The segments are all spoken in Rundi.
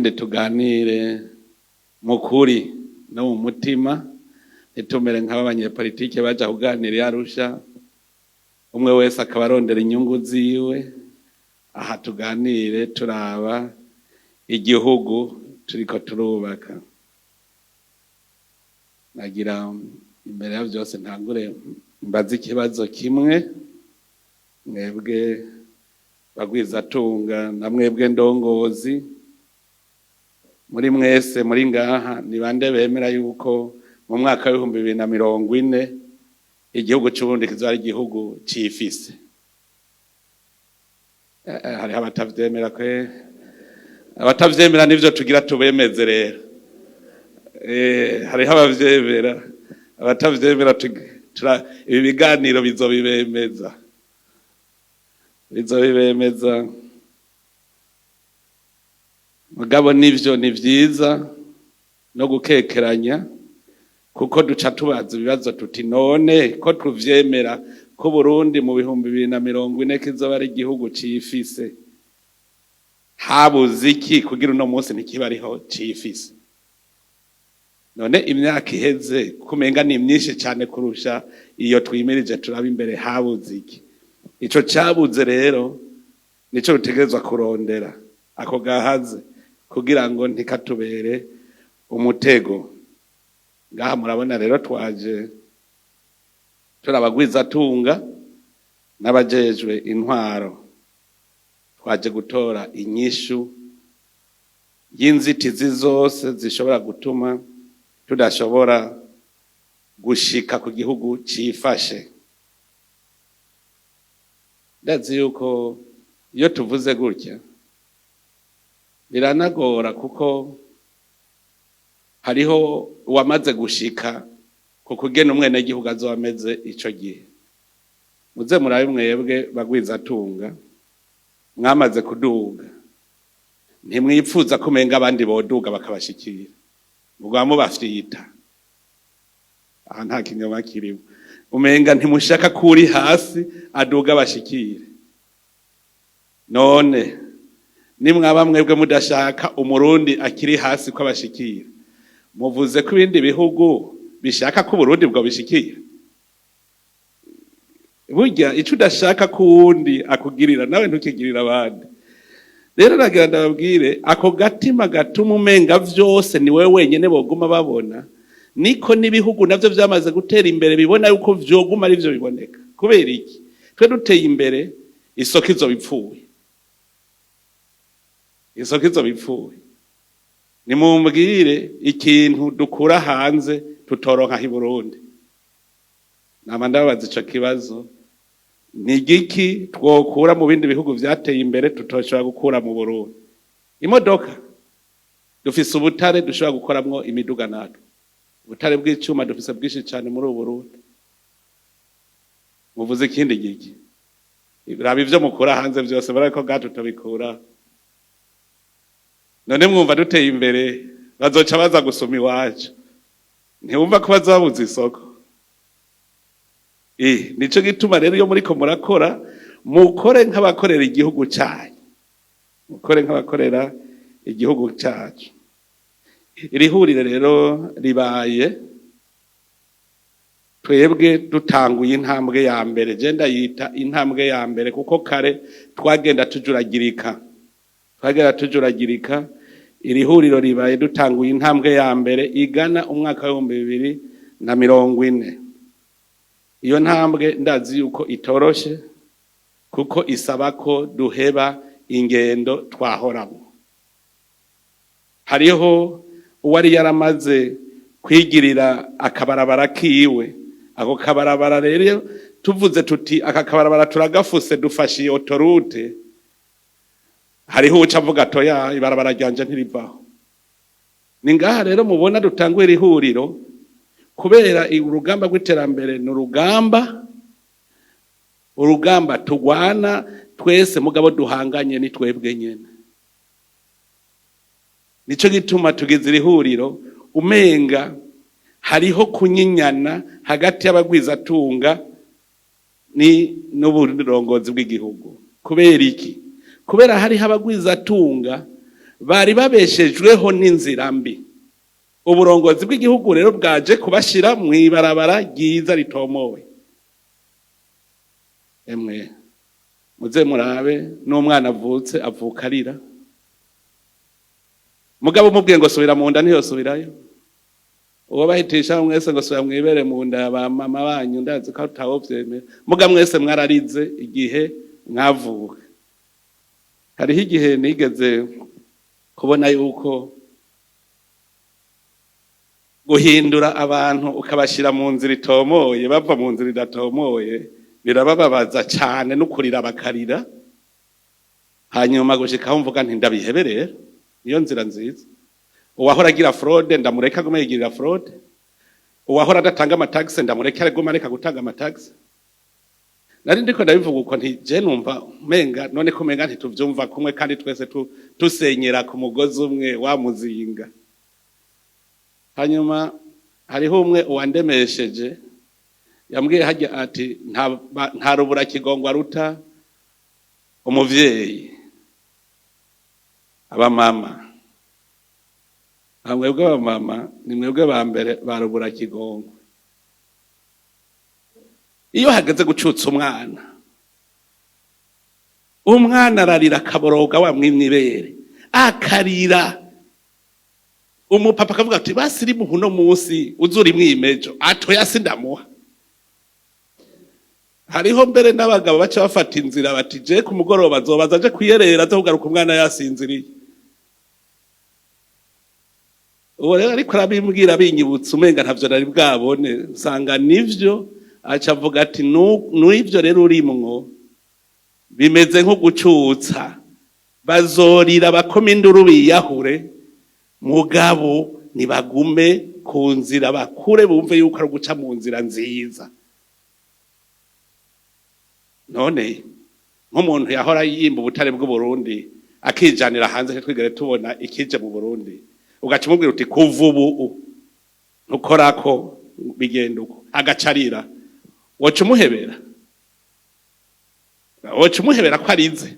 Kandi tuganire mu kuri no mu mutima, ntitumere nk'abanyepolitike baja kuganira i Arusha, umwe wese akaba arondera inyungu ziwe. Aha tuganire turaba igihugu turiko turubaka. Nagira imbere ya vyose ntangure mbaze ikibazo kimwe: mwebwe bagwizatunga na mwebwe ndongozi, muri mwese muri ngaha, ni bande bemera yuko mu mwaka w'2040 igihugu c'Uburundi kizoba ari igihugu cifise? Hariho abatavyemera kwe. Abatavyemera nivyo tugira tubemeze rero. Hariho abavyemera, abatavyemera ibi biganiro bizobibemeza, bizobibemeza. Mugabo nivyo ni vyiza no gukekeranya, kuko duca tubaza ibibazo tuti: none ko tuvyemera ko Burundi mu 2040 kizoba ari igihugu cifise, habuze iki kugira uno munsi ntikiba ariho cifise? None imyaka iheze kumenga ni myinshi cyane kurusha iyo twimirije turaba imbere, habuze iki? Ico cabuze rero nico rutegerezwa kurondera, ako gahaze, kugira ngo ntikatubere umutego. Ngaha murabona rero twaje turabagwizatunga n'abajejwe intwaro, twaje gutora inyishu y'inzitizi zose zishobora gutuma tudashobora gushika ku gihugu cifashe. Ndazi yuko iyo tuvuze gutya biranagora, kuko hariho uwamaze gushika ku kugena umwenegihugu azoba ameze ico gihe. Muze murabe, mwebwe bagwizatunga mwamaze kuduga, ntimwipfuza ko umenga abandi boduga bakabashikira, mugaba mubafyita. Aha nta kinyoma kirimo. Umenga ntimushaka ko uri hasi aduga bashikire. None nimwaba mwebwe mudashaka Umurundi akiri hasi ko abashikira, muvuze ko ibindi bihugu bishaka ko Uburundi bwo bishikira? Burya ico udashaka ko uwundi akugirira, nawe ntukigirira abandi. Rero nagira ndababwire, ako gatima gatuma umenga vyose ni wewe wenyene boguma babona, niko n'ibihugu navyo vyamaze gutera imbere bibona yuko vyoguma ari vyo biboneka. Kubera iki? Twe duteye imbere, isoko izoba ipfuye, isoko izoba ipfuye. Nimumbwire ikintu dukura hanze tutoronka i Burundi. Nama ndababaza ico kibazo: ni igiki twokura mu bindi bihugu vyateye imbere tutoshobora gukura mu Burundi? Imodoka? Dufise ubutare dushobora gukoramwo imiduga natwe. Ubutare bw'icuma dufise bwinshi cane muri ubu Burundi. Muvuze ikindi giki? Raba ivyo mukura hanze vyose, barako gato tubikura. None mwumva duteye imbere bazoca baza gusoma iwacu? Ntiwumva ko bazabuza isoko? Nico gituma rero iyo muriko murakora, mukore nk'abakorera igihugu cyanyu, mukore nk'abakorera igihugu cyacu. Iri huriro rero ribaye twebwe dutanguye intambwe ya mbere. Je ndayita intambwe ya mbere kuko kare twagenda tujuragirika, twagenda tujuragirika. Iri huriro ribaye dutanguye intambwe ya mbere igana umwaka w'2040. Iyo ntambwe ndazi yuko itoroshe, kuko isaba ko duheba ingendo twahoramo. Hariho uwari yaramaze kwigirira akabarabara kiwe. Ako kabarabara rero, tuvuze tuti aka kabarabara turagafuse, dufashe iyo autoroute, hariho uca avuga atoya, ibarabara ryanje ntirivaho. Ni ngaha rero mubona dutanguye iri huriro, kubera urugamba rw'iterambere ni urugamba tugwana twese, mugabo duhanganye ni twebwe nyene. Nico gituma tugize iri huriro umenga hariho kunyinyana hagati y'abagwizatunga ni n'uburongozi bw'igihugu. Kubera iki? Kubera hariho abagwizatunga Bari babeshejweho n'inzira mbi. Uburongozi bw'igihugu rero bwaje kubashira mw'ibarabara ryiza ritomowe. Emwe, muze murabe, n'umwana avutse avuka arira. Mugabo umubwiye ngo subira mu nda, ntiyosubirayo. Uwo bahitisha mwese ngo subira mwibere mu nda ba mama banyu, ndazi ko atawovyemera. Muga mwese mwararize igihe mwavuka. Hariho igihe nigeze kubona yuko guhindura abantu ukabashira mu nzira itomoye bava mu nzira idatomoye birabababaza cane, no kurira bakarira. Hanyuma gushikaho mvuga nti ndabihebe rero, niyo nzira nziza. Uwahora agira fraude ndamureka agume yigirira fraude, uwahora adatanga amatagisi ndamureka agume areka gutanga amatagisi. Nari ndiko ndabivuga uko, nti je numva menga none ko menga ntituvyumva kumwe, kandi twese tusenyera ku mugozi umwe wa muzinga. Hanyuma hariho umwe uwandemesheje yambwiye hajya ati nta rubura kigongwa ruta umuvyeyi. Abamama, mwebwe abamama ni mwebwe ba mbere ba rubura kigongwe. Iyo hageze gucutsa umwana, umwana ararira akaboroga, wamwimye ibere akarira. Umupapa akavuga ati basi rimuha uno munsi, uzura imwimejo atoya sindamuha. Hariho mbere n'abagabo baca bafata inzira bati je ku mugoroba azobaza aje kuyerera, aze kugaruka umwana yasinziriye. Uwo rero ariko arabimbwira binyibutsa, umenga ntavyo nari bwabone, nsanga nivyo. Aca avuga ati n'ivyo rero urimwo bimeze nko gucutsa, bazorira bakoma induru biyahure, mugabo nibagume ku nzira, bakure bumve yuko ari uguca mu nzira nziza. None nk'umuntu yahora yimba ubutare bw'Uburundi akijanira hanze, ntitwigere tubona ikije mu Burundi, ugaca umubwira uti kuva ubu ntukorako, bigenda uko, agacarira, woca umuhebera? Woca umuhebera ko arize?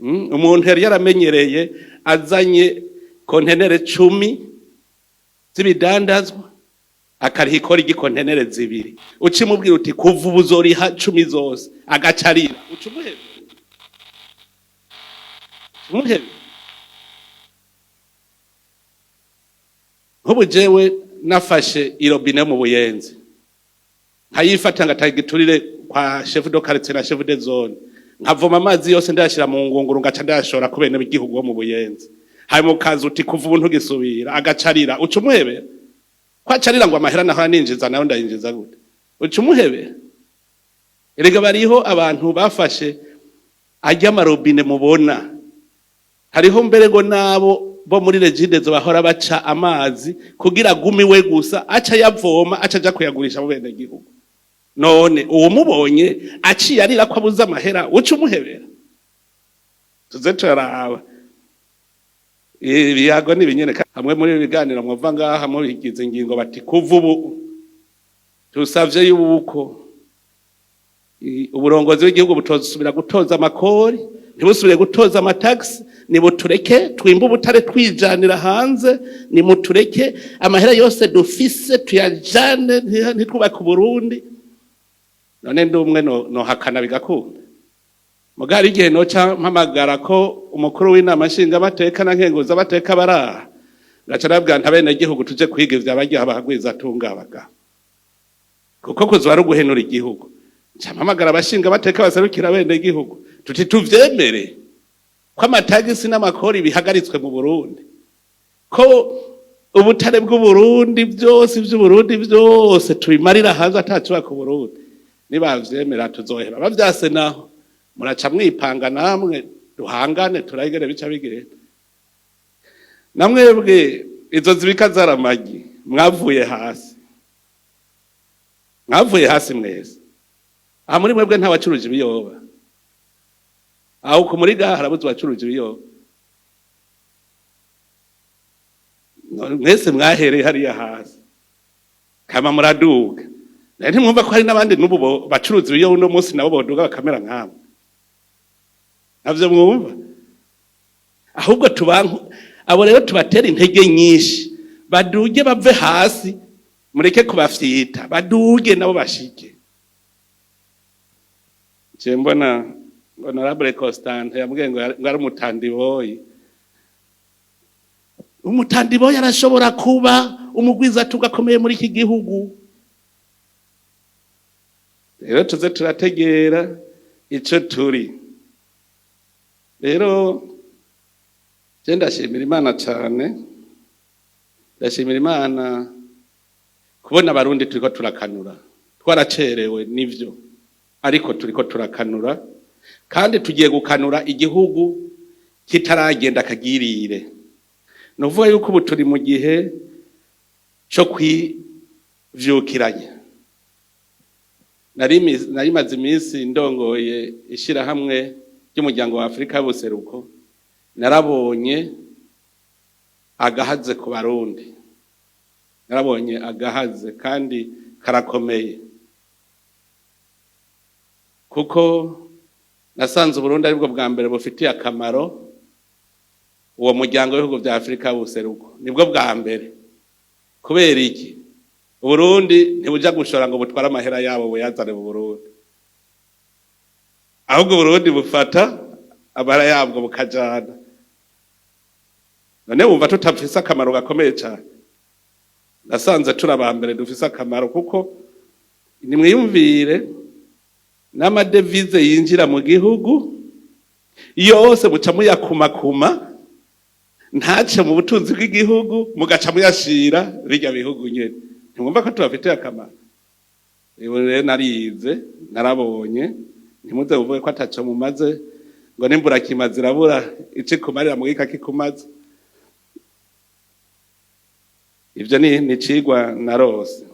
Umuntu yari yaramenyereye azanye kontenere 10 z'ibidandazwa akariha ikora igikontenere 2, uca umubwira uti kuva ubu uzoriha 10 zose, agacarira, uca umuhebera? Umuhebera? Nk'ubu jewe nafashe irobine mu Buyenzi nkayifata ngatagiturire kwa chef de quartier na chef de zone, nkavoma amazi yose ndayashira mu ngunguru, ngaca ndayashora ku bene b'igihugu bo mu Buyenzi, hanyuma ukaza uti kuva ubu ntugisubira, agacarira, uca umuhebera ko acarira ngo amahera naho ninjiza nayo ndayinjiza gute? Uca umuhebera? Erega bariho abantu bafashe ajya amarobine mubona, hariho mbere ngo nabo bo muri Regideso bahora baca amazi kugira agume iwe gusa, aca yavoma aca aja kuyagurisha mu bene gihugu. None uwo mubonye aciye arira ko abuze amahera, uca umuhebera? Tuze turaraba ibiyago n'ibinyereka hamwe muri ibi biganiro mwumva ngaha mubigize ingingo bati kuva ubu tusavye yuko uburongozi bw'igihugu butozusubira gutoza amakori, ntibusubire gutoza amatagisi, nibutureke twimbe ubutare twijanira hanze, nimutureke amahera yose dufise tuyajane, ntitwubake Uburundi. None ndi umwe nohakana bigakunda? Mugari igihe noca mpamagara ko umukuru w'inama nshingamateka na nkenguzamateka baraha, ngaca nabwira nta bene gihugu tuje kwiga ivya barya bahagwiza tungabaga, kuko kuzoba ari uguhenura igihugu. Nca mpamagara abashingamateka baserukira bene gihugu tuti tuvyemere ko amatagisi n'amakori bihagaritswe mu Burundi, ko ubutare bw'Uburundi byose vy'Uburundi byose tubimarira hanze atacuba ku Burundi. Nibavyemera tuzoheba, bavyase naho muraca mwipanga namwe duhangane turayigere bica bigenda. Namwebwe izo zibika zaramagi, mwavuye hasi, mwavuye hasi mwese. Aha muri mwebwe nta wacuruje ibiyoba, aho ku muri gaha harabuze uwacuruje ibiyoba. Mwese mwahereye hariya hasi kama muraduga. Naye ntimwumva ko hari n'abandi n'ubu bacuruza ibiyoba uno munsi nabo boduga bakamera nkamwe? Ntavyo mwumva? Ahubwo tubanku abo rero tubatera intege nyinshi, baduge bave hasi, mureke kubafyita, baduge nabo bashike. Je mbona Honorable Constantin yambwiye ngo ari umutandiboyi. Umutandiboyi arashobora kuba umugwizatunga akomeye muri iki gihugu. Rero tuze turategera ico turi. Rero je ndashimira Imana cane, ndashimira Imana kubona Abarundi turiko turakanura. Twaracerewe nivyo, ariko turiko turakanura, kandi tugiye gukanura igihugu kitaragenda akagirire. Ni ukuvuga yuko ubu turi mu gihe co kwivyukiranya. Nari maze iminsi ndongoye ishirahamwe ry'Umuryango wa Afurika y'Ubuseruko. Narabonye agahaze ku Barundi, narabonye agahaze kandi karakomeye, kuko nasanze Uburundi aribwo bwa mbere bufitiye akamaro uwo muryango w'ibihugu vya Afurika y'Ubuseruko. Nibwo bwa mbere. Kubera iki? Uburundi ntibuja gushora ngo butware amahera yabo buyazane mu Burundi, ahubwo Uburundi bufata amahera yabwo bukajana. None wumva tutafise akamaro gakomeye cane? Nasanze turi aba mbere dufise akamaro, kuko nimwiyumvire n'amadevize yinjira mu gihugu yose muca muyakumakuma, ntace mu butunzi bw'igihugu, mugaca muyashira birya bihugu nyene. Ntimwumva ko tubafitiye akamaro? Ubu rero narize, narabonye. Ntimuze buvuge ko ataco mumaze, ngo nimburakima zirabura ico ikumarira mugika kikumaze. Ivyo ni icigwa narose.